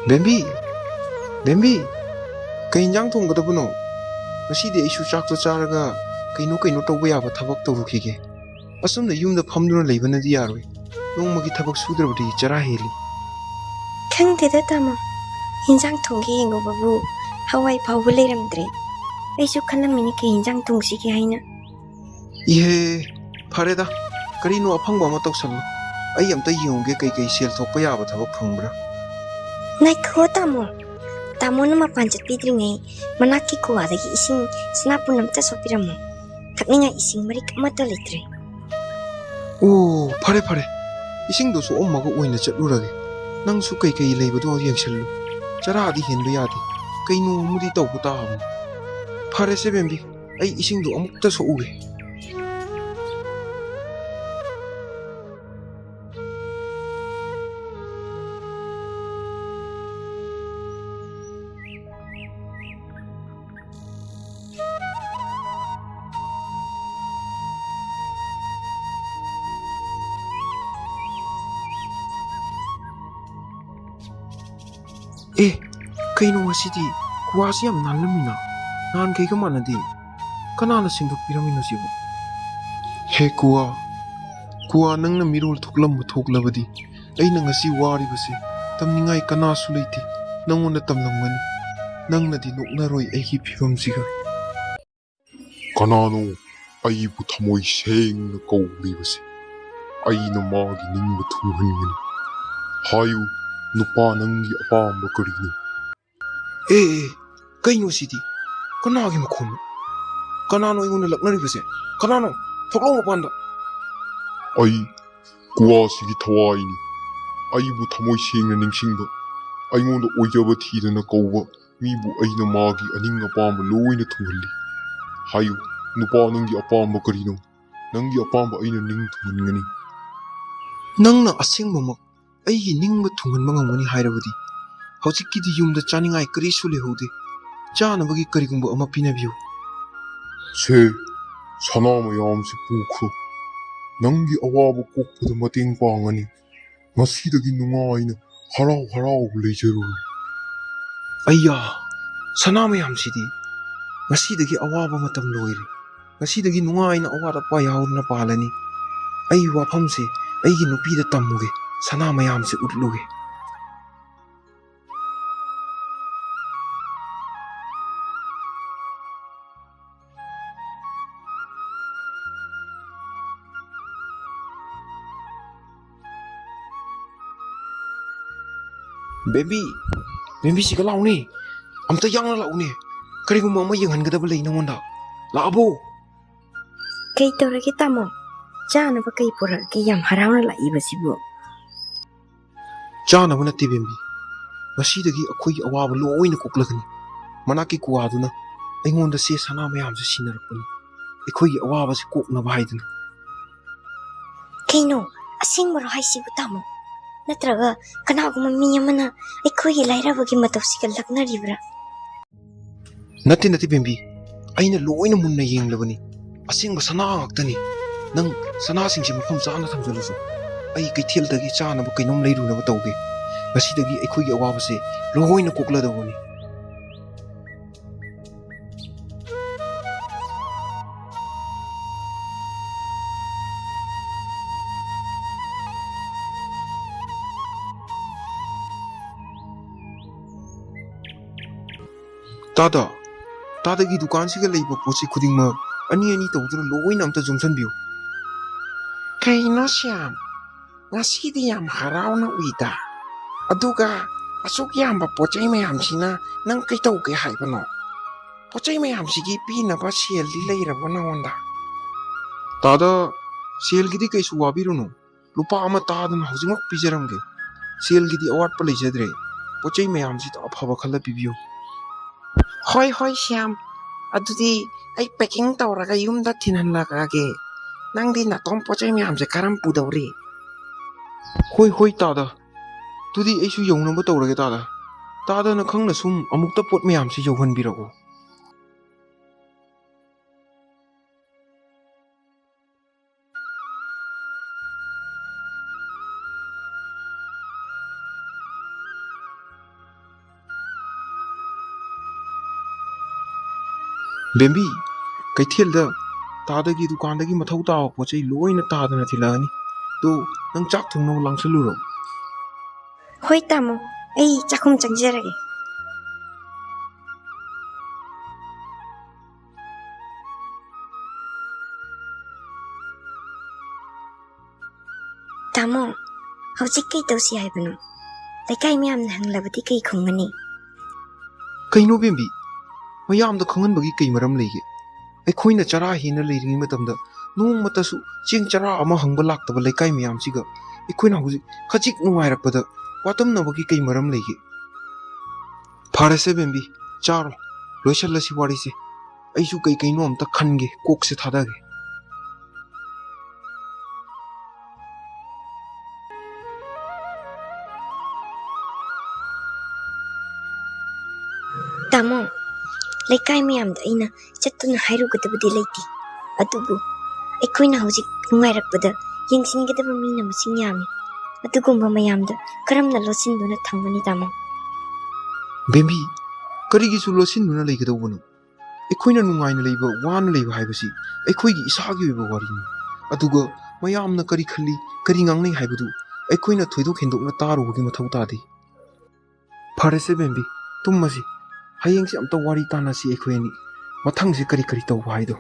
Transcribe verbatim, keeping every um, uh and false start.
ꯕꯦꯝꯕꯤ, ꯕꯦꯝꯕꯤ, ꯀꯩ ꯏꯟꯖꯥꯡ ꯊꯣꯡꯒꯗꯕꯅꯣ? ꯉꯁꯤꯗꯤ ꯑꯩꯁꯨ ꯆꯥꯛꯇꯣ ꯆꯥꯔꯒ ꯀꯩꯅꯣ ꯀꯩꯅꯣ ꯇꯧꯕ ꯌꯥꯕ ꯊꯕꯛ ꯇꯧꯔꯨꯈꯤꯒꯦ꯫ ꯑꯁꯨꯝꯅ ꯌꯨꯝꯗ ꯐꯝꯗꯨꯅ ꯂꯩꯕꯅꯗꯤ ꯌꯥꯔꯣꯏ꯫ ꯅꯣꯡꯃꯒꯤ ꯊꯕꯛ ꯁꯨꯗ꯭ꯔꯕꯗꯤ ꯆꯔꯥ ꯍꯦꯜꯂꯤ꯫ ꯈꯪꯗꯦꯗ ꯇꯥꯃꯣ, ꯏꯟꯖꯥꯡ ꯊꯣꯡꯒꯦ ꯌꯦꯡꯉꯨꯕꯕꯨ ꯍꯋꯥꯏ ꯐꯥꯎꯕ ꯂꯩꯔꯝꯗ꯭ꯔꯦ꯫ ꯑꯩꯁꯨ ꯈꯜꯂꯝꯃꯤꯅꯤ ꯀꯩ ꯏꯟꯖꯥꯡ ꯊꯣꯡꯁꯤꯒꯦ ꯍꯥꯏꯅ꯫ ꯏꯍꯦ, ꯐꯔꯦꯗ, ꯀꯔꯤꯅꯣ ꯑꯐꯪꯕ ꯑꯃ ꯇꯧꯁꯜꯂꯨ꯫ ꯑꯩ ꯑꯝꯇ ꯌꯦꯡꯉꯨꯒꯦ ꯀꯩꯀꯩ ꯁꯦꯜ ꯊꯣꯛꯄ ꯌꯥꯕ ꯊꯕꯛ ꯐꯪꯕ꯭ꯔꯥ꯫ ꯉꯥꯏꯈꯣ ꯇꯥꯃꯣ, ꯇꯥꯃꯣꯅ ꯃꯄꯥꯟ ꯆꯠꯄꯤꯗ꯭ꯔꯤꯉꯩ ꯃꯅꯥꯛꯀꯤ ꯀꯨꯋꯥꯗꯒꯤ ꯏꯁꯤꯡ ꯁꯅꯥꯄꯨꯟ ꯑꯝꯇ ꯁꯣꯛꯄꯤꯔꯝꯃꯣ꯫ ꯊꯛꯅꯤꯡꯉꯥꯏ ꯏꯁꯤꯡ ꯃꯔꯤꯛ ꯑꯃꯠꯇ ꯂꯩꯇ꯭ꯔꯦ꯫ ꯑꯣ, ꯐꯔꯦ ꯐꯔꯦ, ꯏꯁꯤꯡꯗꯣ ꯁꯣꯛꯑꯝꯃꯒ ꯑꯣꯏꯅ ꯆꯠꯂꯨꯔꯒꯦ꯫ ꯅꯪꯁꯨ ꯀꯩꯀꯩ ꯂꯩꯕꯗꯣ ꯌꯦꯡꯁꯜꯂꯨ꯫ ꯆꯔꯥꯗꯤ ꯍꯦꯟꯕ ꯌꯥꯗꯦ꯫ ꯀꯩꯅꯣ ꯑꯃꯗꯤ ꯇꯧꯕ ꯇꯥꯕꯅꯤ꯫ ꯐꯔꯦꯁꯦ ꯕꯦꯝꯕꯤ, ꯑꯩ ꯏꯁꯤꯡꯗꯣ ꯑꯃꯨꯛꯇ ꯁꯣꯛꯎꯒꯦ꯫ ꯑꯦ, ꯀꯩꯅꯣ ꯉꯁꯤꯗꯤ ꯀꯨꯋꯥꯁꯤ ꯌꯥꯝ ꯅꯥꯜꯂꯝꯃꯤꯅ? ꯅꯍꯥꯟꯈꯩꯒ ꯃꯥꯟꯅꯗꯦ꯫ ꯀꯅꯥꯅ ꯁꯦꯡꯗꯣꯛꯄꯤꯔꯝꯃꯤꯅꯣ ꯁꯤꯕꯨ? ꯍꯦ ꯀꯨꯋꯥ, ꯀꯨꯋꯥ, ꯅꯪꯅ ꯃꯤꯔꯣꯜ ꯊꯣꯛꯂꯝꯕ ꯊꯣꯛꯂꯕꯗꯤ ꯑꯩꯅ ꯉꯁꯤ ꯋꯥꯔꯤꯕꯁꯦ ꯇꯝꯅꯤꯡꯉꯥꯏ ꯀꯅꯥꯁꯨ ꯂꯩꯇꯦ꯫ ꯅꯪꯉꯣꯟꯗ ꯇꯝꯂꯝꯒꯅꯤ꯫ ꯅꯪꯅꯗꯤ ꯅꯣꯛꯅꯔꯣꯏ ꯑꯩꯒꯤ ꯐꯤꯕꯝꯁꯤꯒ꯫ ꯀꯅꯥꯅꯣ ꯑꯩꯕꯨ ꯊꯃꯣꯏ ꯁꯦꯡꯅ ꯀꯧꯂꯤꯕꯁꯦ? ꯑꯩꯅ ꯃꯥꯒꯤ ꯅꯤꯡꯕ ꯊꯨꯡꯍꯟꯒꯅꯤ꯫ ꯍꯥꯏꯌꯨ, ꯅꯨꯄꯥ, ꯅꯪꯒꯤ ꯑꯄꯥꯝꯕ ꯀꯔꯤꯅꯣ? ꯑꯦ, ꯑꯦ, ꯀꯩꯅꯣ ꯁꯤꯗꯤ? ꯀꯅꯥꯒꯤ ꯃꯈꯣꯟꯅꯣ? ꯀꯅꯥꯅꯣ ꯑꯩꯉꯣꯟꯗ ꯂꯛꯅꯔꯤꯕꯁꯦ? ꯀꯅꯥꯅꯣ? ꯊꯣꯛꯂꯛꯑꯣ ꯃꯄꯥꯟꯗ꯫ ꯑꯩ ꯀꯨꯋꯥꯁꯤꯒꯤ ꯊꯋꯥꯏꯅꯤ꯫ ꯑꯩꯕꯨ ꯊꯃꯣꯏ ꯁꯦꯡꯅ ꯅꯤꯡꯁꯤꯡꯕ, ꯑꯩꯉꯣꯟꯗ ꯑꯣꯏꯖꯕ ꯊꯤꯗꯅ ꯀꯧꯕ ꯃꯤꯕꯨ ꯑꯩꯅ ꯃꯥꯒꯤ ꯑꯅꯤꯡ ꯑꯄꯥꯝꯕ ꯂꯣꯏꯅ ꯊꯨꯡꯍꯜꯂꯤ꯫ ꯍꯥꯏꯌꯨ, ꯅꯨꯄꯥ, ꯅꯪꯒꯤ ꯑꯄꯥꯝꯕ ꯀꯔꯤꯅꯣ? ꯅꯪꯒꯤ ꯑꯄꯥꯝꯕ ꯑꯩꯅ ꯅꯤꯡ ꯊꯨꯡꯍꯟꯒꯅꯤ꯫ ꯅꯪꯅ ꯑꯁꯦꯡꯕꯃꯛ ꯑꯩꯒꯤ ꯅꯤꯡꯕ ꯊꯨꯡꯍꯟꯕ ꯉꯝꯒꯅꯤ ꯍꯥꯏꯔꯕꯗꯤ, ꯍꯧꯖꯤꯛꯀꯤꯗꯤ ꯌꯨꯝꯗ ꯆꯥꯅꯤꯡꯉꯥꯏ ꯀꯔꯤꯁꯨ ꯂꯩꯍꯧꯗꯦ꯫ ꯆꯥꯅꯕꯒꯤ ꯀꯔꯤꯒꯨꯝꯕ ꯑꯃ ꯄꯤꯅꯕꯤꯌꯨ꯫ ꯁꯦ, ꯁꯅꯥ ꯃꯌꯥꯝꯁꯤ ꯄꯨꯈ꯭ꯔꯣ꯫ ꯅꯪꯒꯤ ꯑꯋꯥꯕ ꯀꯣꯛꯄꯗ ꯃꯇꯦꯡ ꯄꯥꯡꯒꯅꯤ꯫ ꯉꯁꯤꯗꯒꯤ ꯅꯨꯡꯉꯥꯏꯅ ꯍꯔꯥꯎ ꯍꯔꯥꯎ ꯂꯩꯖꯔꯨ꯫ ꯑꯩꯌꯥ, ꯁꯅꯥ ꯃꯌꯥꯝꯁꯤꯗꯤ! ꯉꯁꯤꯗꯒꯤ ꯑꯋꯥꯕ ꯃꯇꯝ ꯂꯣꯏꯔꯦ꯫ ꯉꯁꯤꯗꯒꯤ ꯅꯨꯡꯉꯥꯏꯅ ꯑꯋꯥꯠ ꯑꯄꯥ ꯌꯥꯎꯗꯅ ꯄꯥꯜꯂꯅꯤ꯫ ꯑꯩ ꯋꯥꯐꯝꯁꯦ ꯑꯩꯒꯤ ꯅꯨꯄꯤꯗ ꯇꯝꯃꯨꯒꯦ, ꯁꯅꯥ ꯃꯌꯥꯝꯁꯦ ꯎꯠꯂꯨꯒꯦ꯫ ꯕꯦꯝꯕꯤ, ꯕꯦꯝꯕꯤ, ꯁꯤꯒ ꯂꯥꯎꯅꯦ, ꯑꯝꯇ ꯌꯥꯡꯅ ꯂꯥꯎꯅꯦ꯫ ꯀꯔꯤꯒꯨꯝꯕ ꯑꯃ ꯌꯦꯡꯍꯟꯒꯗꯕ ꯂꯩ ꯅꯉꯣꯟꯗ꯫ ꯂꯥꯛꯑꯕꯣ? ꯀꯩ ꯇꯧꯔꯒꯦ ꯇꯥꯃꯣ? ꯆꯥꯅꯕ ꯀꯩ ꯄꯨꯔꯛꯀꯦ ꯌꯥꯝ ꯍꯔꯥꯎꯅ ꯂꯥꯛꯏꯕꯁꯤꯕꯨ? ꯆꯥꯅꯕ ꯅꯠꯇꯦ ꯕꯦꯝꯕꯤ, ꯉꯁꯤꯗꯒꯤ ꯑꯩꯈꯣꯏꯒꯤ ꯑꯋꯥꯕ ꯂꯣꯏꯅ ꯀꯣꯛꯂꯒꯅꯤ꯫ ꯃꯅꯥꯛꯀꯤ ꯀꯨꯋꯥꯗꯨꯅ ꯑꯩꯉꯣꯟꯗ ꯆꯦ ꯁꯅꯥ ꯃꯌꯥꯝꯁꯦ ꯁꯤꯟꯅꯔꯛꯄꯅꯤ, ꯑꯩꯈꯣꯏꯒꯤ ꯑꯋꯥꯕꯁꯦ ꯀꯣꯛꯅꯕ ꯍꯥꯏꯗꯨꯅ꯫ ꯀꯩꯅꯣ, ꯑꯁꯦꯡꯕꯔꯣ ꯍꯥꯏꯁꯤꯕꯨ ꯇꯥꯃꯣ? ꯅꯠꯇ꯭ꯔꯒ ꯀꯅꯥꯒꯨꯝꯕ ꯃꯤ ꯑꯃꯅ ꯑꯩꯈꯣꯏꯒꯤ ꯂꯥꯏꯔꯕꯒꯤ ꯃꯇꯧꯁꯤꯒ ꯂꯛꯅꯔꯤꯕ꯭ꯔꯥ? ꯅꯠꯇꯦ, ꯅꯠꯇꯦ ꯕꯦꯝꯕꯤ, ꯑꯩꯅ ꯂꯣꯏꯅ ꯃꯨꯟꯅ ꯌꯦꯡꯂꯕꯅꯤ꯫ ꯑꯁꯦꯡꯕ ꯁꯅꯥ ꯉꯥꯛꯇꯅꯤ꯫ ꯅꯪ ꯁꯅꯥꯁꯤꯡꯁꯦ ꯃꯐꯝ ꯆꯥꯅ ꯊꯝꯖꯤꯜꯂꯨꯁꯨ꯫ ꯑꯩ ꯀꯩꯊꯦꯜꯗꯒꯤ ꯆꯥꯅꯕ ꯀꯩꯅꯣꯝ ꯂꯩꯔꯨꯅꯕ ꯇꯧꯒꯦ꯫ ꯉꯁꯤꯗꯒꯤ ꯑꯩꯈꯣꯏꯒꯤ ꯑꯋꯥꯕꯁꯦ ꯂꯣꯏꯅ ꯀꯣꯛꯂꯗꯧꯕꯅꯤ꯫ ꯇꯥꯗ, ꯇꯥꯗꯒꯤ ꯗꯨꯀꯥꯟꯁꯤꯒ ꯂꯩꯕ ꯄꯣꯠꯁꯤ ꯈꯨꯗꯤꯡꯃꯛ ꯑꯅꯤ ꯑꯅꯤ ꯇꯧꯗꯨꯅ ꯂꯣꯏꯅ ꯑꯝꯇ ꯌꯣꯝꯁꯤꯟꯕꯤꯌꯨ꯫ ꯀꯩꯅꯣ ꯁ꯭ꯌꯥꯝ, ꯉꯁꯤꯗꯤ ꯌꯥꯝ ꯍꯔꯥꯎꯅ ꯎꯏꯗ꯫ ꯑꯗꯨꯒ ꯑꯁꯨꯛ ꯌꯥꯝꯕ ꯄꯣꯠ ꯆꯩ ꯃꯌꯥꯝꯁꯤꯅ ꯅꯪ ꯀꯩꯇꯧꯒꯦ ꯍꯥꯏꯕꯅꯣ? ꯄꯣꯠ ꯆꯩ ꯃꯌꯥꯝꯁꯤꯒꯤ ꯄꯤꯅꯕ ꯁꯦꯜꯗꯤ ꯂꯩꯔꯕꯣ ꯅꯉꯣꯟꯗ? ꯇꯥꯗ, ꯁꯦꯜꯒꯤꯗꯤ ꯀꯩꯁꯨ ꯋꯥꯕꯤꯔꯨꯅꯨ꯫ ꯂꯨꯄꯥ ꯑꯃ ꯇꯥꯗꯅ ꯍꯧꯖꯤꯛꯃꯛ ꯄꯤꯖꯔꯝꯒꯦ꯫ ꯁꯦꯜꯒꯤꯗꯤ ꯑꯋꯥꯠꯄ ꯂꯩꯖꯗ꯭ꯔꯦ꯫ ꯄꯣꯠ ꯆꯩ ꯃꯌꯥꯝꯁꯤꯗ ꯑꯐꯕ ꯈꯜꯂ ꯄꯤꯕꯤꯌꯨ꯫ ꯍꯣꯏ, ꯍꯣꯏ, ꯁ꯭ꯌꯥꯝ꯫ ꯑꯗꯨꯗꯤ ꯑꯩ packing ꯇꯧꯔꯒ ꯌꯨꯝꯗ ꯊꯤꯟꯍꯜꯂꯛꯑꯒꯦ꯫ ꯅꯪꯗꯤ ꯅꯇꯣꯝ ꯄꯣꯠ ꯆꯩ ꯃꯌꯥꯝꯁꯦ ꯀꯔꯝ ꯄꯨꯗꯧꯔꯤ? ꯍꯣꯏ, ꯍꯣꯏ, ꯇꯥꯗ꯫ ꯑꯗꯨꯗꯤ ꯑꯩꯁꯨ ꯌꯧꯅꯕ ꯇꯧꯔꯒꯦ, ꯇꯥꯗ꯫ ꯇꯥꯗꯅ ꯈꯪꯅ ꯁꯨꯝ ꯑꯃꯨꯛꯇ ꯄꯣꯠ ꯃꯌꯥꯝꯁꯤ ꯌꯧꯍꯟꯕꯤꯔꯛꯎ꯫ ꯕꯦꯝꯕꯤ, ꯀꯩꯊꯦꯜꯗ ꯇꯥꯗꯒꯤ ꯗꯨꯀꯥꯟꯗꯒꯤ ꯃꯊꯧ ꯇꯥꯕ ꯄꯣꯠ ꯆꯩ ꯂꯣꯏꯅ ꯇꯥꯗꯅ ꯊꯤꯜꯂꯛꯑꯅꯤ꯫ ꯇꯣ, ꯅꯪ ꯆꯥꯛ ꯊꯣꯡꯅꯕ ꯂꯥꯡꯁꯜꯂꯨꯔꯣ꯫ ꯍꯣꯏ ꯇꯥꯃꯣ, ꯑꯩ ꯆꯥꯛꯈꯨꯝ ꯆꯪꯖꯔꯒꯦ꯫ ꯇꯥꯃꯣ, ꯍꯧꯖꯤꯛ ꯀꯩ ꯇꯧꯁꯤ ꯍꯥꯏꯕꯅꯣ? ꯂꯩꯀꯥꯏ ꯃꯌꯥꯝꯅ ꯍꯪꯂꯕꯗꯤ ꯀꯩ ꯈꯨꯝꯒꯅꯤ? ꯀꯩꯅꯣ ꯕꯦꯝꯕꯤ, ꯃꯌꯥꯝꯗ ꯈꯪꯍꯟꯕꯒꯤ ꯀꯩ ꯃꯔꯝ ꯂꯩꯒꯦ? ꯑꯩꯈꯣꯏꯅ ꯆꯔꯥ ꯍꯦꯟꯅ ꯂꯩꯔꯤꯉꯩ ꯃꯇꯝꯗ ꯅꯣꯡꯃꯇꯁꯨ ꯆꯦꯡ ꯆꯔꯥ ꯑꯃ ꯍꯪꯕ ꯂꯥꯛꯇꯕ ꯂꯩꯀꯥꯏ ꯃꯌꯥꯝꯁꯤꯒ ꯑꯩꯈꯣꯏꯅ ꯍꯧꯖꯤꯛ ꯈꯖꯤꯛ ꯅꯨꯡꯉꯥꯏꯔꯛꯄꯗ ꯋꯥꯇꯝꯅꯕꯒꯤ ꯀꯩ ꯃꯔꯝ ꯂꯩꯒꯦ? ꯐꯔꯦꯁꯦ ꯕꯦꯝꯕꯤ, ꯆꯥꯔꯣ, ꯂꯣꯏꯁꯜꯂꯁꯤ ꯋꯥꯔꯤꯁꯦ꯫ ꯑꯩꯁꯨ ꯀꯩ ꯀꯩꯅꯣ ꯑꯝꯇ ꯈꯟꯒꯦ, ꯀꯣꯛꯁꯦ ꯊꯥꯗꯒꯦ꯫ ꯇꯥꯃꯣ, ꯂꯩꯀꯥꯏ ꯃꯌꯥꯝꯗ ꯑꯩꯅ ꯆꯠꯇꯨꯅ ꯍꯥꯏꯔꯨꯒꯗꯕꯗꯤ ꯂꯩꯇꯦ, ꯑꯗꯨꯕꯨ ꯑꯩꯈꯣꯏꯅ ꯍꯧꯖꯤꯛ ꯅꯨꯡꯉꯥꯏꯔꯛꯄꯗ ꯌꯦꯡꯁꯤꯟꯒꯗꯕ ꯃꯤꯅ ꯃꯁꯤꯡ ꯌꯥꯝꯃꯤ꯫ ꯑꯗꯨꯒꯨꯝꯕ ꯃꯌꯥꯝꯗꯣ ꯀꯔꯝꯅ ꯂꯣꯠꯁꯤꯟꯗꯨꯅ ꯊꯝꯒꯅꯤ ꯇꯥꯃꯣ? ꯕꯦꯝꯕꯤ, ꯀꯔꯤꯒꯤꯁꯨ ꯂꯣꯠꯁꯤꯟꯗꯨꯅ ꯂꯩꯒꯗꯧꯕꯅꯣ? ꯑꯩꯈꯣꯏꯅ ꯅꯨꯡꯉꯥꯏꯅ ꯂꯩꯕ, ꯋꯥꯅ ꯂꯩꯕ ꯍꯥꯏꯕꯁꯤ ꯑꯩꯈꯣꯏꯒꯤ ꯏꯁꯥꯒꯤ ꯑꯣꯏꯕ ꯋꯥꯔꯤꯅꯤ꯫ ꯑꯗꯨꯒ ꯃꯌꯥꯝꯅ ꯀꯔꯤ ꯈꯜꯂꯤ, ꯀꯔꯤ ꯉꯥꯡꯅꯩ ꯍꯥꯏꯕꯗꯨ ꯑꯩꯈꯣꯏꯅ ꯊꯣꯏꯗꯣꯛ ꯍꯦꯟꯗꯣꯛꯅ ꯇꯥꯔꯨꯕꯒꯤ ꯃꯊꯧ ꯇꯥꯗꯦ꯫ ꯐꯔꯦꯁꯦ ꯕꯦꯝꯕꯤ, ꯇꯨꯝꯃꯁꯤ꯫ ꯍꯌꯦꯡꯁꯦ ꯑꯝꯇ ꯋꯥꯔꯤ ꯇꯥꯟꯅꯁꯤ ꯑꯩꯈꯣꯏ ꯑꯅꯤ꯫ ꯃꯊꯪꯁꯦ ꯀꯔꯤ ꯀꯔꯤ ꯇꯧꯕ ꯍꯥꯏꯗꯣ꯫